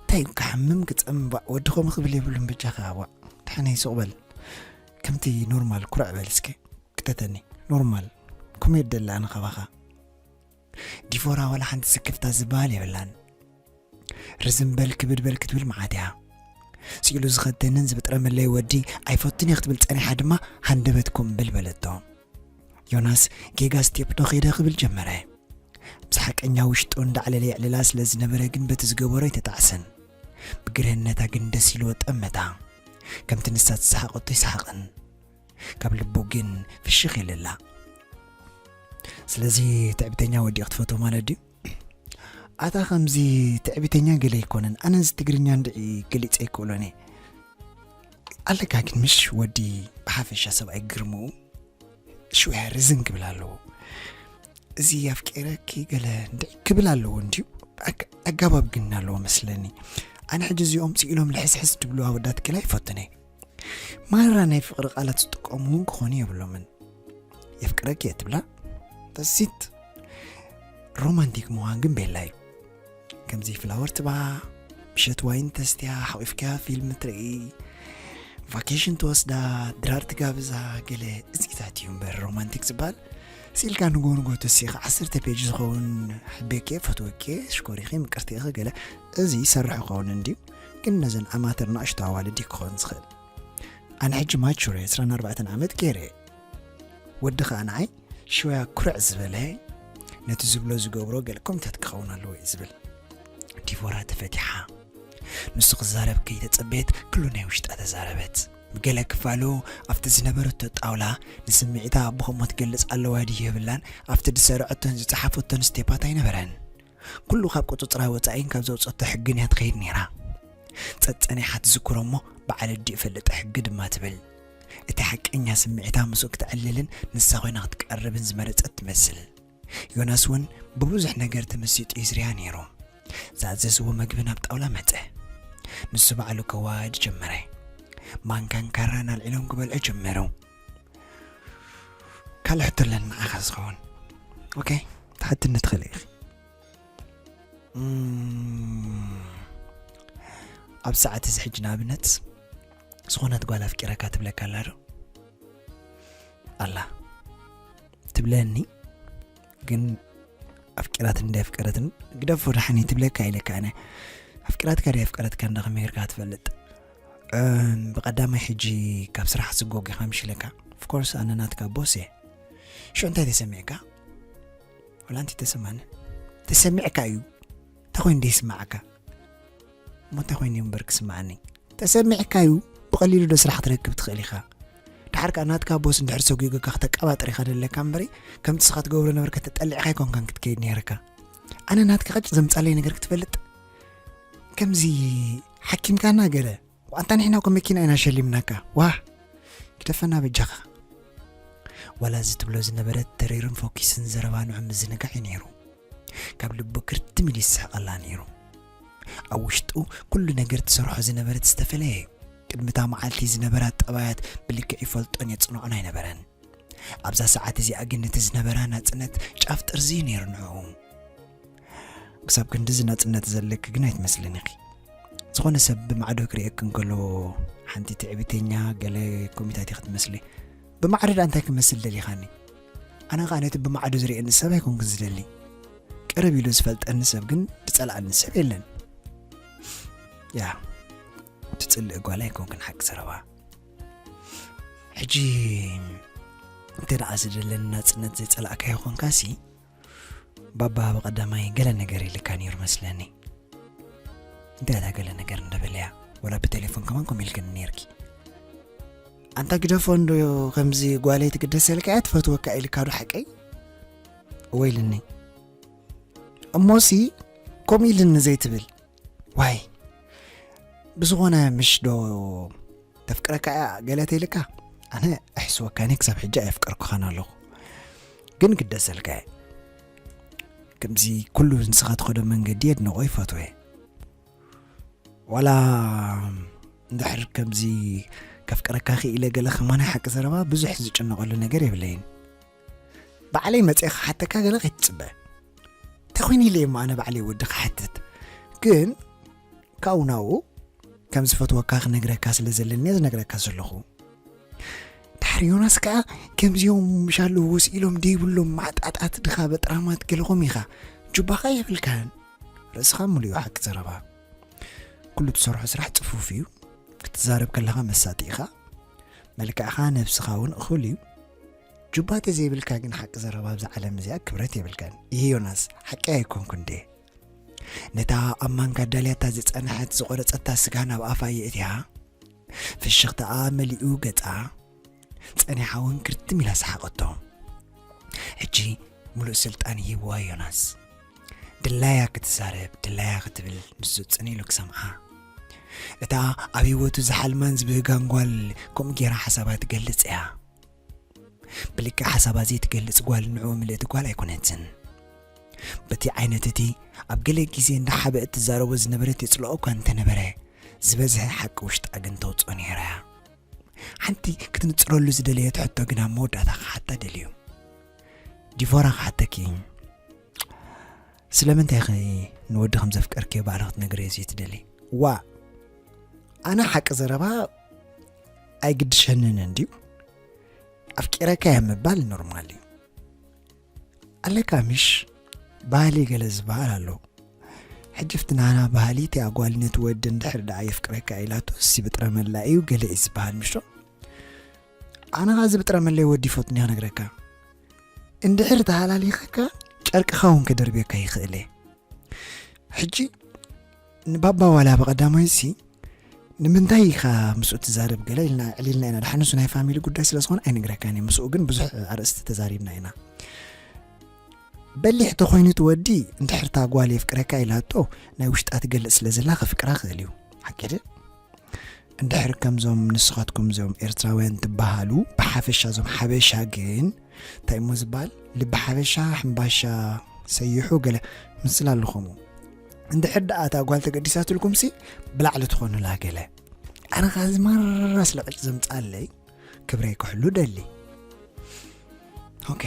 እንታይ እዩ ክሓምም ክጸምባዕ ወዲ ከምኡ ክብል የብሉን በጃኻ ዋእ። ድሓነይ ሱቕ በል። ከምቲ ኖርማል ኩርዕ በል እስከ። ክተተኒ። ኖርማል። ኮሜዲ ደላ ኣነ ካባኻ። ዲቮራ ዋላ ሓንቲ ስክፍታ ዝበሃል የብላን። ርዝም በል ክብድ በል ክትብል መዓት እያ። ስኢሉ ዝኸደንን ዝብጥረመለይ ወዲ ኣይፈቱን እየ ክትብል ጸኒሓ ድማ ሃንደበት ኮምብል በለቶ። ዮናስ ጌጋ ስቴፕ ዶ ኸይደ ክብል ጀመረ። ምስ ሓቀኛ ውሽጡ እንዳዕለለ የዕልላ ስለ ዝነበረ ግን በቲ ዝገበሮ ኣይተጣዕሰን። ብግርህነታ ግን ደስ ኢልዎ ጠመታ። ከምቲ ንሳ ዝሰሓቐቶ ይሰሓቕን። ካብ ልቡ ግን ፍሽኽ ኢልላ። ስለዚ ትዕቢተኛ ወዲ ክትፈትዎ ማለት ድዩ? ኣታ ከምዚ ትዕቢተኛ ገለ ኣይኮነን። ኣነ እዚ ትግርኛ እንድዒ ገሊጸ ኣይክእሎን እየ። ኣለካ ግን ምሽ ወዲ ብሓፈሻ ሰብኣይ ግርምኡ ሽውያ ርዝን ክብል ኣለዎ። እዚ ኣፍቂረኪ ገለ እንድዒ ክብል ኣለዎ እንድዩ። ኣግ-፣ ኣጋባብ ግን ኣለዎ መስለኒ። ኣነ ሕጂ እዚኦም ስኢሎም ልሕስሕስ ትብሉ ኣወዳት ገለ ኣይፈቱን እየ። ማራ ናይ ፍቕሪ ቃላት ዝጥቀሙ እውን ክኾኑ የብሎምን። የፍቅረኪ እየ ትብላ? ተሲት ሮማንቲክ ምዃን ግን ቤላ እዩ። ከምዚ ፍላወር ትባ፣ ምሸት ዋይን ተስትያ፣ ሓቂፍካ ፊልም ትርኢ፣ ቫኬሽን ትወስዳ፣ ድራር ትጋብዛ፣ ገለ እዚታት እዩ እምበር ሮማንቲክ ዝበሃል። ስኢልካ ንጎ ንጎ ተሲኻ ዓሰርተ ፔጅ ዝኸውን ሕቤኬ፣ ፈትወኬ፣ ሽኮሪኺ፣ ምቅርቲ ኢኺ ገለ፣ እዚ ይሰርሕ ይኸውን እንድዩ። ግን ነዘን ኣማተር ንኣሽቱ ኣዋልድ እዩ ክኸውን ዝኽእል። ኣነ ሕጂ ማቹር እየ፣ ዕስራን ኣርባዕተን ዓመት ገይረ እየ። ወዲ ኸኣ ንዓይ ሽወያ ኩርዕ ዝበለ፣ ነቲ ዝብሎ ዝገብሮ ገለ ኮሚታት ክኸውን ኣለዎ እዩ ዝብል። ዲቦራ ተፈቲሓ። ንሱ ክዛረብ ከይተጸበየት ክሉ ናይ ውሽጣ ተዛረበት። ብገለ ክፋሉ ኣብቲ ዝነበረቶ ጣውላ ንስምዒታ ብኸምኡ ትገልጽ ኣለዋ ድዩ የብላን፣ ኣብቲ ዝሰርዐቶን ዝጸሓፈቶን ስቴፓት ኣይነበረን። ኩሉ ካብ ቁጽጽራ ወጻኢን ካብ ዘውጸቶ ሕግን እያ ትኸይድ ነይራ። ጸጸኒሓ ትዝክሮ እሞ በዓል ኣዲኡ ፈልጠ ሕጊ ድማ ትብል። እቲ ሓቀኛ ስምዒታ ምስኡ ክተዕልልን ንሳ ኮይና ክትቀርብን ዝመረጸት ትመስል። ዮናስ እውን ብብዙሕ ነገር ተመሲጡ እዩ ዝሪኣ ነይሩ። ዝኣዘዝዎ መግቢ ናብ ጣውላ መጸ። ንሱ ባዕሉ ከዋድ ጀመረ። ማንካን ካራን ኣልዒሎም ክበልዑ ጀመሩ። ካልእ ሕቶ ኣለኒ ንዓኻ ዝኸውን። ኦኬ፣ ትሓትኒ ትኽእሊ ኢኺ። እም፣ ኣብ ሰዓት እዚ ሕጂ ንኣብነት ዝኾነት ጓል ኣፍቂረካ ትብለካ ኣላ ዶ? ኣላ ትብለኒ፣ ግን ኣፍቂራትን እንዳይ ኣፍቀረትን ግደፎ ደሓን ትብለካ ኢለካ ኣነ። ኣፍቂራትካ ዶ ኣፍቀረትካ እንዳ ከመይ ጌርካ ትፈልጥ? እም፣ ብቐዳማይ ሕጂ ካብ ስራሕ ስጎግ ኢኻ ምሽ ኢለካ። ኦፍኮርስ ኣነ ናትካ ቦስ እየ። ሽዑ እንታይ ተሰሚዕካ? ወላ ኣንቲ ተሰማኒ። ተሰሚዕካ እዩ። እንታይ ኮይኑ ደይስማዓካ? እሞ እንታይ ኮይኑ እዩ እምበር ክስማዓኒ? ተሰሚዕካ እዩ። ብቐሊሉ ዶ ስራሕ ክትረክብ ትኽእል ኢኻ? ድሓር ከኣ ናትካ ቦስ እንድሕር ሰጒጉካ ክተቀባጥር ኢኻ ደለካ እምበሪ፣ ከምቲ ንስኻ ትገብሮ ነበርካ ተጠሊዕካ ኣይኮንካን ክትከይድ ነይርካ። ኣነ ናትካ ቅጭ ዘምጻለይ ነገር ክትፈልጥ? ከምዚ ሓኪምካና ገለ። ኣንታ ንሕና እኮ መኪና ኢና ሸሊምናካ። ዋህ! ግደፈና በጃኻ። ዋላ እዚ ትብሎ ዝነበረት ተሪርን ፎኪስን ዘረባ ንዑ ምዝንጋዕ እዩ ነይሩ። ካብ ልቡ ክርትም ኢሉ ይስሕቐላ ነይሩ። ኣብ ውሽጡ ኩሉ ነገር ትሰርሖ ዝነበረት ዝተፈለየ እዩ። ቅድሚ እታ መዓልቲ ዝነበራ ጠባያት ብልክዕ ይፈልጦን የጽንዖን ኣይነበረን። ኣብዛ ሰዓት እዚኣ ግን ነቲ ዝነበራ ናጽነት ጫፍ ጥርዚ እዩ ነይሩ ንዕኡ። ክሳብ ክንድዚ ናጽነት ዘለኪ ግን ኣይትመስልን ኢኺ። ዝኾነ ሰብ ብማዕዶ ክርእየኪ እንከሎ ሓንቲ ትዕቢተኛ ገለ ኮሚታት ኢኺ ትመስሊ። ብማዕዶ ደኣ እንታይ ክመስል ደሊኻኒ? ኣነ ኸኣ ነቲ ብማዕዶ ዝርእየኒ ሰብ ኣይኮንኩን ዝደሊ። ቅርብ ኢሉ ዝፈልጠኒ ሰብ ግን ዝጸልኣኒ ሰብ የለን። ያ፣ ትጽልኢ ጓል ኣይኮንክን ሓቂ ዘረባ። ሕጂ እንተ ደኣ ዝደለኒ ናጽነት ዘይጸላእካዮ ኾንካሲ፣ ባባ ብቐዳማይ ገለ ነገር ኢልካ ነይሩ መስለኒ። እንታይ እታ ገለ ነገር እንደበለያ? ወላ ብቴሌፎን ከማን ከምኡ ኢልክኒ ነይርኪ። ኣንታ ግደፎ እንዶ፣ ከምዚ ጓለይ ትግደሰልካ እያ ትፈትወካ ኢልካ ዶ ሓቀይ? ወይልኒ። እሞሲ ከምኡ ኢልኒ ዘይትብል። ዋይ፣ ብዝኾነ ምሽ ዶ ተፍቅረካ እያ ገለ ተይልካ? ኣነ ኣሕስወካኒ ክሳብ ሕጂ ኣየፍቀርኩኻን ኣለኹ። ግን ግደሰልካ እየ። ከምዚ ኩሉ ንስኻ ትኸዶ መንገዲ የድንቖ ይፈትወ። ዋላ እንድሕር ከምዚ ከፍቅረካ ክኢለ ገለ ከማን ሓቂ ዘረባ ብዙሕ ዝጭነቐሉ ነገር የብለይን። ባዕለይ መፅኤ ክሓተካ ገለ ከይትፅበ። እንታይ ኮይኑ ኢለ እሞ ኣነ ባዕለይ ወዲ ክሓትት? ግን ካብኡ ናብኡ ከም ዝፈትወካ ክነግረካ ስለ ዘለኒ እየ ዝነግረካ ዘለኹ። ድሓር ዮናስ ከኣ ከምዚኦም ምሽ ኣለዉ ወስ ኢሎም ደይብሎም ማዕጣጣት ድኻ በጥራማት ገለኹም ኢኻ። ጁባኻ የብልካን። ርእስኻ ሙሉእ እዩ ሓቂ ዘረባ። ኩሉ ትሰርሖ ስራሕ ጽፉፍ እዩ። ክትዛረብ ከለኻ መሳጢ ኢኻ። መልክዕኻ ነብስኻ እውን እኹል እዩ። ጁባ ተዘይብልካ ግን ሓቂ ዘረባ ኣብዛ ዓለም እዚኣ ክብረት የብልካን። ይሄ ዮናስ ሓቂ ኣይኮንኩ እንዴ? ነታ ኣብ ማንካ ዳልያታ ዝጸንሐት ዝቖረጸታ ስጋ ናብ ኣፋ የእትያ። ፍሽኽታኣ መሊኡ ገጻ። ጸኒሓ እውን ክርትም ኢላ ሰሓቐቶ። ሕጂ ምሉእ ስልጣን ይህብዋ ዮናስ። ድላያ ክትዛረብ፣ ድላያ ክትብል ንሱ ጽን ኢሉ ክሰምዓ። እታ ኣብ ህይወቱ ዝሓልማን ዝብህጋን ጓል ከምኡ ጌራ ሓሳባ ትገልጽ እያ። ብልክዕ ሓሳባ ዘይትገልጽ ጓል ንዕኡ ምልእቲ ጓል ኣይኮነትን። በቲ ዓይነት እቲ ኣብ ገለ ግዜ እንዳሓበ እትዛረቦ ዝነበረት የጽልኦ እኳ እንተነበረ፣ ዝበዝሐ ሓቂ ውሽጣ ግን ተውጽኦ ነይራ እያ። ሓንቲ ክትንጽረሉ ዝደለየት ሕቶ ግን ኣብ መወዳእታ ክሓታ ደልዩ። ዲቮራ ክሓተኪ፣ ስለምንታይ ኢኺ ንወዲ ከም ዘፍቀርክዮ ባዕልኺ ክትነግርዮ ዘይትደሊ? ዋእ፣ ኣነ ሓቂ ዘረባ ኣይግድሸንን እንድዩ። ኣፍቂረካ እየ ምባል ኖርማል እዩ። ኣለካ ምሽ፣ ባህሊ ገለ ዝበሃል ኣሎ። ሕጂ ኣብቲ ናና ባህሊ እቲ ኣጓል ነቲ ወዲ እንድሕር ደኣ የፍቅረካ ኢላቶ፣ እሲ ብጥረ መላ እዩ ገለ እዩ ዝበሃል ምሽ ዶ? ኣነ ኸኣ እዚ ብጥረ መለይ ወዲ ይፈትኒ ክነግረካ። እንድሕር ተሃላሊኸካ ጨርቅኻ እውን ክደርብየካ ይኽእል እየ። ሕጂ ንባባ ዋላ ብቐዳማይ ሲ ንምንታይ ኢኻ ምስኡ ትዛረብ ገለ ኢልና ዕሊልና ኢና። ደሓን ንሱ ናይ ፋሚሊ ጉዳይ ስለ ዝኾነ ኣይነግረካን እየ። ምስኡ ግን ብዙሕ ኣርእስቲ ተዛሪብና ኢና። በሊሕ ተኾይኑ እቲ ወዲ እንድሕር እታ ጓል የፍቅረካ ኢላቶ ናይ ውሽጣ ትገልጽ ስለ ዘላ ከፍቅራ ክእል እዩ። ሓቂ ድዩ? እንድሕር ከምዞም ንስኻትኩም እዞም ኤርትራውያን ትበሃሉ ብሓፈሻ እዞም ሓበሻ ግን እንታይ እሞ ዝበሃል ልቢ ሓበሻ ሕምባሻ ሰይሑ ገለ ምስል ኣለኹም። እንድሕር ደኣ እታ ጓል ተገዲሳትልኩም ሲ ብላዕሊ ትኾኑላ ገለ። ኣነ ኻዚ ማራ ስለ ዕጭ ዘምጻለይ ክብረይ ክሕሉ ደሊ። ኦኬ፣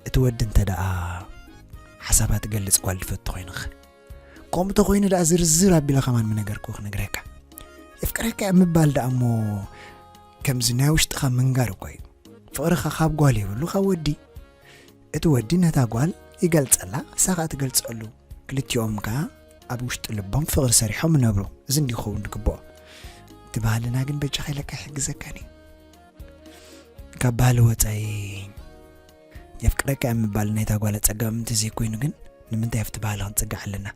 እቲ ወዲ እንተ ደኣ ሓሳባት ገልጽ ጓል ድፈቱ ኮይንኽ፣ ከምኡ ተኾይኑ ደኣ ዝርዝር ኣቢለ ከማን ምነገርኩ ክነግረካ። የፍቅረካ እየ ምባል ደኣ እሞ ከምዚ ናይ ውሽጥኻ ምንጋር እኮ እዩ። ፍቕርኻ ካብ ጓል የብሉ ካብ ወዲ። እቲ ወዲ ነታ ጓል ይገልጸላ፣ እሳ ኸኣ ትገልጸሉ። ክልቲኦም ከኣ ኣብ ውሽጢ ልቦም ፍቕሪ ሰሪሖም ይነብሩ። እዚ እንዲ ክኸውን ዝግብኦ። እቲ ባህልና ግን በጃኻ ኢለካ ኣይሕግዘካን እዩ። ካብ ባህሊ ወጻኢ የፍቅረካ እየ ምባል ናይታ ጓል ኣጸጋሚ እንተዘይኮይኑ ግን ንምንታይ ኣብቲ ባህሊ ክንጽጋዕ ኣለና?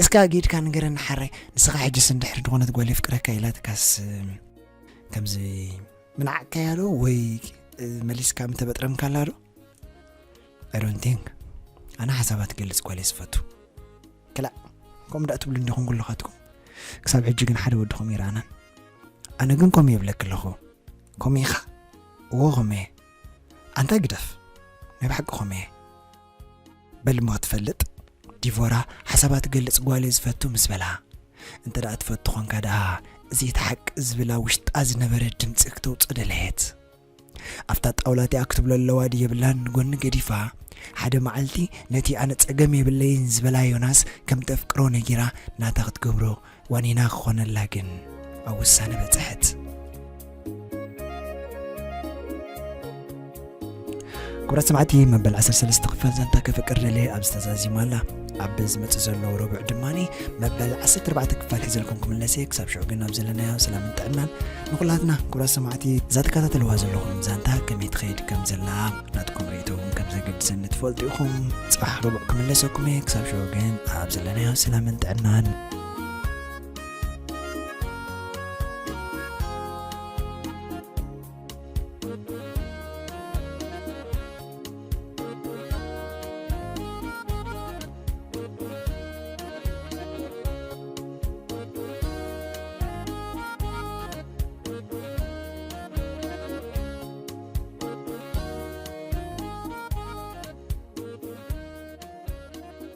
እስካ ጌድካ ንገረኒ ሓራይ፣ ንስኻ ሕጅስ እንድሕር ዝኾነት ጓል የፍቅረካ ኢላትካስ ከምዚ ምንዓቅካያ ዶ ወይ መሊስካ ምተበጥረምካላ ዶ? I don't think። ኣነ ሓሳባት ገልጽ ጓል እየ ዝፈቱ። ክላእ፣ ከምኡ ደኣ ትብሉ እንዲኹም ኩልኻትኩም። ክሳብ ሕጂ ግን ሓደ ወዲ ከምኡ ይረኣናን። ኣነ ግን ከምኡ የብለኪ ኣለኹ። ከምኡ ኢኻ? እዎ ከምኡ እየ። ኣንታ ግደፍ። ናይ ብሓቂ ከምኡ እየ። በል እሞ ክትፈልጥ። ዲቮራ ሓሳባት ገልጽ ጓል እየ ዝፈቱ ምስ በላ። እንተ ደኣ ትፈቱ ኾንካ ደኣ፣ እዚ እቲ ሓቂ ዝብላ ውሽጣ ዝነበረ ድምጺ ክተውጽእ ደለየት። ኣብታ ጣውላ እቲኣ ክትብሎ ኣለዋ ድየብላን ንጎኒ ገዲፋ፣ ሓደ መዓልቲ ነቲ ኣነ ጸገም የብለይን ዝበላ ዮናስ ከም ተፍቅሮ ነጊራ ናታ ክትገብሮ ዋኒና ክኾነላ ግን ኣብ ውሳነ በጽሐት። ክቡራት ሰማዕቲ፣ መበል ዓሰርተ ሰለስተ ክፋል ዛንታ ከፍቅር ደልየ ኣብዚ ተዛዚማ ኣላ። ኣብ ዝመጽእ ዘሎ ረቡዕ ድማኒ መበል ዓሰርተ ኣርባዕተ ክፋል ሒዘልኩም ክምለስ እየ። ክሳብ ሽዑ ግን ኣብ ዘለናዮ ሰላምን ጥዕናን ንኹላትና። ክቡራት ሰማዕቲ፣ እዛ ትከታተልዋ ዘለኹም ዛንታ ከመይ ትኸይድ ከም ዘላ ናትኩም ርእይቶ እውን ከም ዘገድሰኒ ትፈልጡ ኢኹም። ጽባሕ ረቡዕ ክምለሰኩም እየ። ክሳብ ሽዑ ግን ኣብ ዘለናዮ ሰላምን ጥዕናን።